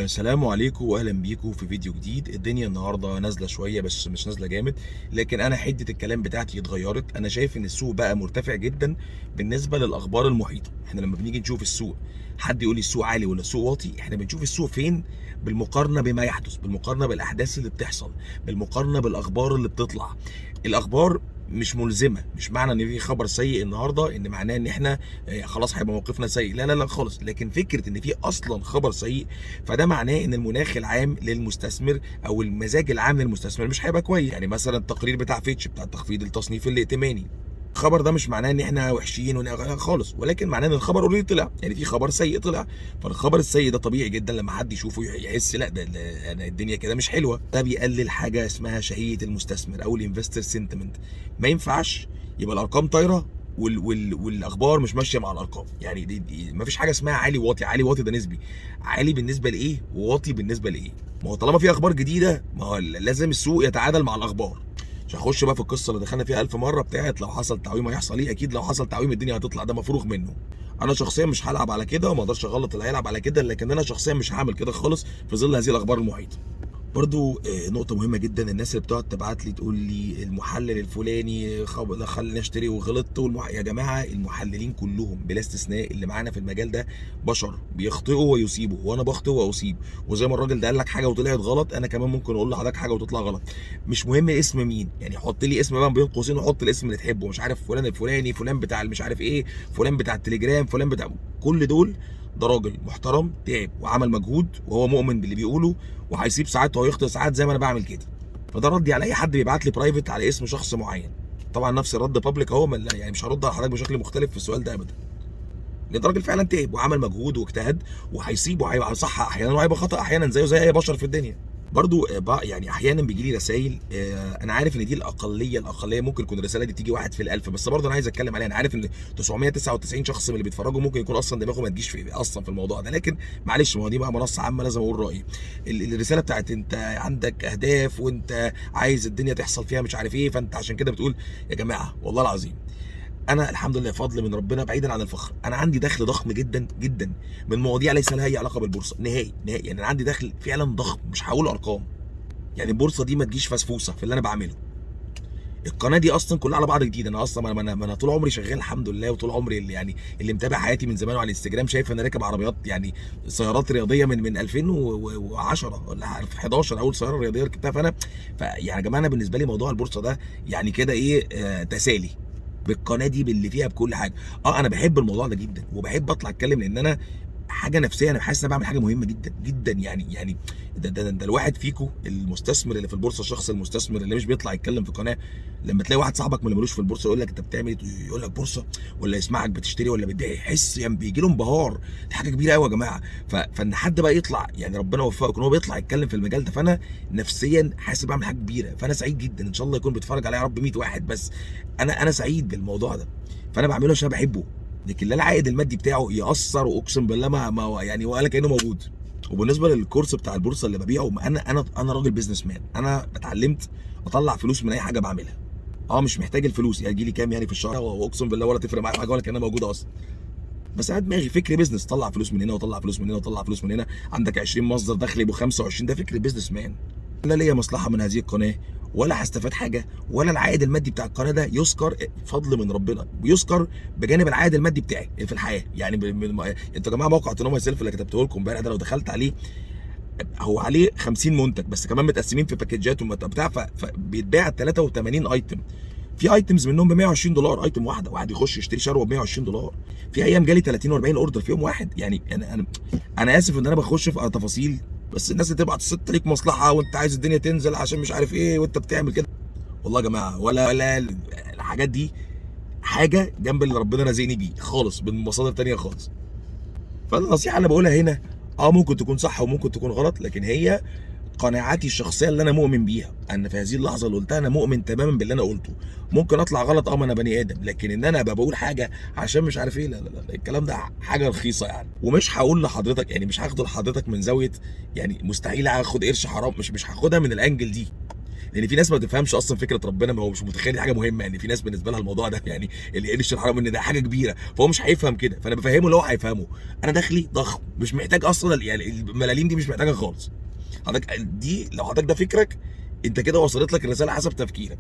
سلام عليكم واهلا بيكم في فيديو جديد. الدنيا النهارده نازله شوية بس مش نازله جامد، لكن انا حده الكلام بتاعتي اتغيرت. انا شايف ان السوق بقى مرتفع جدا بالنسبة للاخبار المحيطة. احنا لما بنيجي نشوف السوق، حد يقول لي السوق عالي ولا السوق واطي، احنا بنشوف السوق فين بالمقارنة بما يحدث، بالمقارنة بالاحداث اللي بتحصل، بالمقارنة بالاخبار اللي بتطلع. الاخبار مش ملزمة، مش معنى ان في خبر سيء النهارده ان معناه ان احنا خلاص هيبقى موقفنا سيء، لا لا لا خالص. لكن فكرة ان في اصلا خبر سيء، فده معناه ان المناخ العام للمستثمر او المزاج العام للمستثمر مش هيبقى كويس. يعني مثلا التقرير بتاع فيتش بتاع تخفيض التصنيف الائتماني، الخبر ده مش معناه ان احنا وحشين خالص، ولكن معناه ان الخبر already طلع، يعني في خبر سيء طلع. فالخبر السيء ده طبيعي جدا لما حد يشوفه يحس لا ده انا الدنيا كده مش حلوة. ده بيقلل حاجة اسمها شهية المستثمر او ال investor sentiment. ما ينفعش يبقى الارقام طايره والاخبار مش ماشية مع الارقام. يعني دي ما فيش حاجة اسمها عالي واطي، عالي واطي ده نسبي، عالي بالنسبة لايه وواطي بالنسبة لايه. ما هو طالما في اخبار جديدة ما هو لازم السوق يتعادل مع الاخبار. مش هخش بقى في القصة اللي دخلنا فيها 1000 مرة بتاعت لو حصل تعويم هيحصل ايه. اكيد لو حصل تعويم الدنيا هتطلع، ده مفروغ منه. انا شخصيا مش هلعب على كده وما اقدرش اغلط اللي هيلعب على كده، لكن انا شخصيا مش هعمل كده خالص في ظل هذه الاخبار المحيطة. برضو نقطة مهمة جدا، الناس اللي بتقعد تبعت لي تقول لي المحلل الفلاني خلاني اشتري وغلطت يا جماعة المحللين كلهم بلا استثناء اللي معانا في المجال ده بشر بيخطئوا ويصيبوا، وانا بخطئ واصيب، وزي ما الراجل ده قال لك حاجة وطلعت غلط انا كمان ممكن اقول لحضرتك حاجة وتطلع غلط. مش مهم اسم مين، يعني حط لي اسم بقى بين قوسين وحط الاسم اللي تحبه، مش عارف فلان الفلاني، فلان بتاع مش عارف ايه، فلان بتاع التليجرام، فلان بتاع كل دول. ده راجل محترم تعب وعمل مجهود وهو مؤمن باللي بيقوله، وهيسيب ساعات وهيخطئ ساعات زي ما انا بعمل كده. فده ردي على اي حد بيبعت لي private على اسم شخص معين. طبعا نفس الرد public اهو، يعني مش هرد على حضرتك بشكل مختلف في السؤال ده ابدا، لان ده راجل فعلا تعب وعمل مجهود واجتهد، وهيصيب وهيبقى صح احيانا وهيبقى خطا احيانا، زيه زي اي بشر في الدنيا. برضو يعني احيانا بيجي لي رسائل، انا عارف ان دي الاقلية ممكن يكون الرسالة دي تيجي 1 في 1000، بس برضو انا عايز اتكلم عليها. انا عارف ان 999 شخص من اللي بيتفرجوا ممكن يكون اصلا دماغه ما تجيش في اصلا في الموضوع ده، لكن معلش ما هو دي بقى منصة عامة لازم اقول رايي. الرسالة بتاعت انت عندك اهداف وانت عايز الدنيا تحصل فيها مش عارف ايه، فانت عشان كده بتقول. يا جماعة والله العظيم انا الحمد لله فضل من ربنا بعيدا عن الفخر، انا عندي دخل ضخم جدا جدا من مواضيع ليس لها اي علاقة بالبورصه نهائي نهائي. يعني انا عندي دخل فعلا ضخم، مش هقول ارقام، يعني البورصة دي ما تجيش فسفوسه في اللي انا بعمله. القناة دي اصلا كلها على بعض جديد، انا اصلا ما انا طول عمري شغال الحمد لله، وطول عمري اللي متابع حياتي من زمان وعلى الانستجرام شايف انا راكب عربيات، يعني سيارات رياضية من 2010 ولا عارف 11 اول سيارة رياضية ركبتها. فانا يعني يا جماعة انا بالنسبة لي موضوع البورصة ده يعني كده ايه، تسالي بالقناة دي باللي فيها بكل حاجة. انا بحب الموضوع ده جدا وبحب اطلع اتكلم، لان انا حاجة نفسية، انا حاسس ان انا بعمل حاجة مهمة جدا جدا. يعني ده الواحد فيكو المستثمر اللي في البورصة، الشخص المستثمر اللي مش بيطلع يتكلم في قناة، لما تلاقي واحد صاحبك ما ملوش في البورصة يقول لك انت بتعمل ايه، يقول لك بورصة، ولا يسمعك بتشتري ولا بتبيع، يحس يعني بيجي له انبهار. دي حاجة كبيرة قوي يا جماعة. فان حد بقى يطلع، يعني ربنا وفقه ان هو بيطلع يتكلم في المجال ده، فانا نفسيا حاسس بعمل حاجة كبيرة، فانا سعيد جدا. ان شاء الله يكون بيتفرج عليا يا رب 100 واحد بس، انا سعيد بالموضوع ده، فانا بعمله عشان بحبه. لكن لا العائد المادي بتاعه يأثر، واقسم بالله ما يعني ولا كأنه موجود. وبالنسبة للكورس بتاع البورصة اللي ببيعه، ما انا راجل businessman، انا اتعلمت اطلع فلوس من اي حاجة بعملها. مش محتاج الفلوس، يعني يجي لي كام يعني في الشهر، واقسم بالله ولا تفرق معايا حاجة ولا كانها موجودة اصلا. بس انا دماغي فكر business، طلع فلوس من هنا وطلع فلوس من هنا وطلع فلوس من هنا، عندك 20 مصدر دخل يبقوا 25، ده فكر businessman. لا ليا مصلحة من هذه القناة ولا هستفاد حاجة، ولا العائد المادي بتاع القناة ده يذكر، فضل من ربنا بيذكر بجانب العائد المادي بتاعي في الحياة. يعني انتوا يا جماعة موقع To Know Myself اللي كتبته لكم امبارح ده لو دخلت عليه هو عليه 50 منتج بس، كمان متقسمين في باكجات وبتاع، فبيتباع 83 item، في items منهم ب $120 item واحدة، واحد يخش يشتري شروه ب $120. في ايام جالي 30 و40 order في يوم واحد. يعني انا اسف ان انا بخش في تفاصيل، بس الناس اللي تبعت الست ليك مصلحة وانت عايز الدنيا تنزل عشان مش عارف ايه وانت بتعمل كده، والله يا جماعة ولا الحاجات دي حاجة جنب اللي ربنا رزقني بيه خالص، من مصادر تانية خالص. فالنصيحه اللي بقولها هنا ممكن تكون صح وممكن تكون غلط، لكن هي قناعاتي الشخصية اللي انا مؤمن بيها. انا في هذه اللحظة اللي قلتها انا مؤمن تماما باللي انا قلته، ممكن اطلع غلط، ما انا بني ادم، لكن ان انا ابقى بقول حاجة عشان مش عارف ايه، لا لا لا، الكلام ده حاجة رخيصة يعني. ومش هقول لحضرتك، يعني مش هاخده لحضرتك من زاوية يعني مستحيل اخد قرش حرام، مش هاخدها من ال angle دي. لان في ناس ما تفهمش اصلا فكرة ربنا، ما هو مش متخيل دي حاجة مهمة يعني. في ناس بالنسبة لها الموضوع ده يعني القرش الحرام ان ده حاجة كبيرة، فهو مش هيفهم كده، فانا بفهمه اللي هو هيفهمه. انا دخلي ضخم، مش محتاج اصلا يعني الملاليم دي مش محتاجها خالص. حضرتك دي لو حضرتك ده فكرك انت كده وصلت لك الرسالة حسب تفكيرك.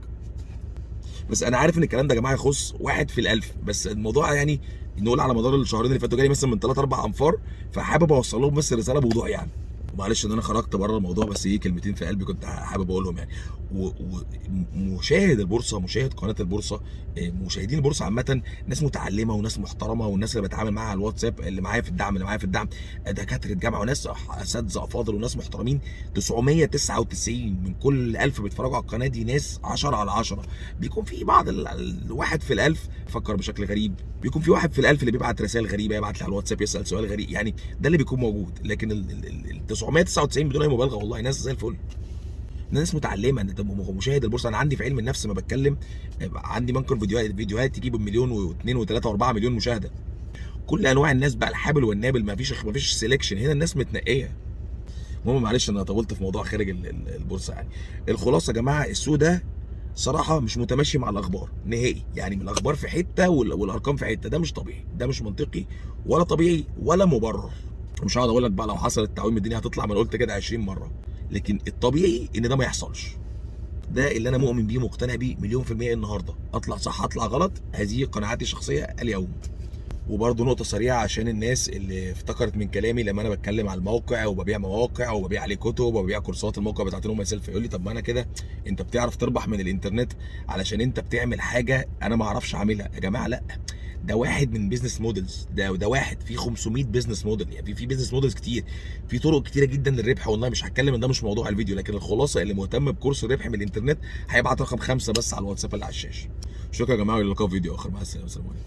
بس انا عارف ان الكلام ده يا جماعة يخص 1 في 1000، بس الموضوع يعني نقول على مدار الشهرين اللي فاتوا جالي مثلا من 3 4 انفار، فحابب اوصل لهم بس الرسالة بوضوح يعني. ومعلش ان انا خرجت بره الموضوع، بس ايه كلمتين في قلبي كنت حابب اقولهم يعني. ومشاهد البورصة، مشاهد قناة البورصة، مشاهدين البورصة عامة ناس متعلمة وناس محترمه، والناس اللي بتعامل معاها على الواتساب، اللي معايا في الدعم، اللي معايا في الدعم دكاترة جامعه وناس اساتذة افاضل وناس محترمين. 999 من كل 1000 بيتفرجوا على القناة دي ناس 10 على 10. بيكون في بعض الواحد في الألف فكر بشكل غريب، بيكون في 1 في 1000 اللي بيبعت رسائل غريبة، يبعت لي على الواتساب يسال سؤال غريب، يعني ده اللي بيكون موجود. لكن ال 999 بدون اي مبالغه والله ناس زي الفل، ناس متعلمة. انت مشاهد البورصة، انا عندي في علم النفس ما بتكلم، عندي ممكن فيديوهات تجيب مليون و2 و3 و4 مليون مشاهده. كل انواع الناس بقى، الحابل والنابل، ما فيش selection هنا، الناس متنقيه. المهم معلش انا طولت في موضوع خارج البورصة يعني. الخلاصة يا جماعة، السوق ده صراحة مش متماشي مع الاخبار نهائي، يعني من الاخبار في حتة والارقام في حتة، ده مش طبيعي، ده مش منطقي ولا طبيعي ولا مبرر. مش هقعد اقول لك بقى لو حصل التعويم الدنيا هتطلع، ما انا قلت كده 20 مرة، لكن الطبيعي ان ده ما يحصلش. ده اللي انا مؤمن بيه مقتنع بيه 1,000,000% النهارده، اطلع صح اطلع غلط، هذه قناعاتي الشخصية اليوم. وبرده نقطة سريعة عشان الناس اللي افتكرت من كلامي لما أنا بتكلم على الموقع وببيع مواقع وببيع عليه كتب وببيع كورسات، الموقع بتاع Know Myself، يقول لي طب ما أنا كده أنت بتعرف تربح من الإنترنت علشان أنت بتعمل حاجة أنا ما أعرفش أعملها. يا جماعة لا، ده واحد من business models، ده واحد في 500 business model، يعني في business models كتير، في طرق كتيرة جدا للربح اونلاين. مش هتكلم ان ده مش موضوع الفيديو، لكن الخلاصة اللي مهتم بكورس الربح من الإنترنت هيبعت رقم 5 بس على الواتساب اللي على الشاشة. شكرا يا جماعة، والى اللقاء في فيديو آخر. مع السلامة. السلام عليكم.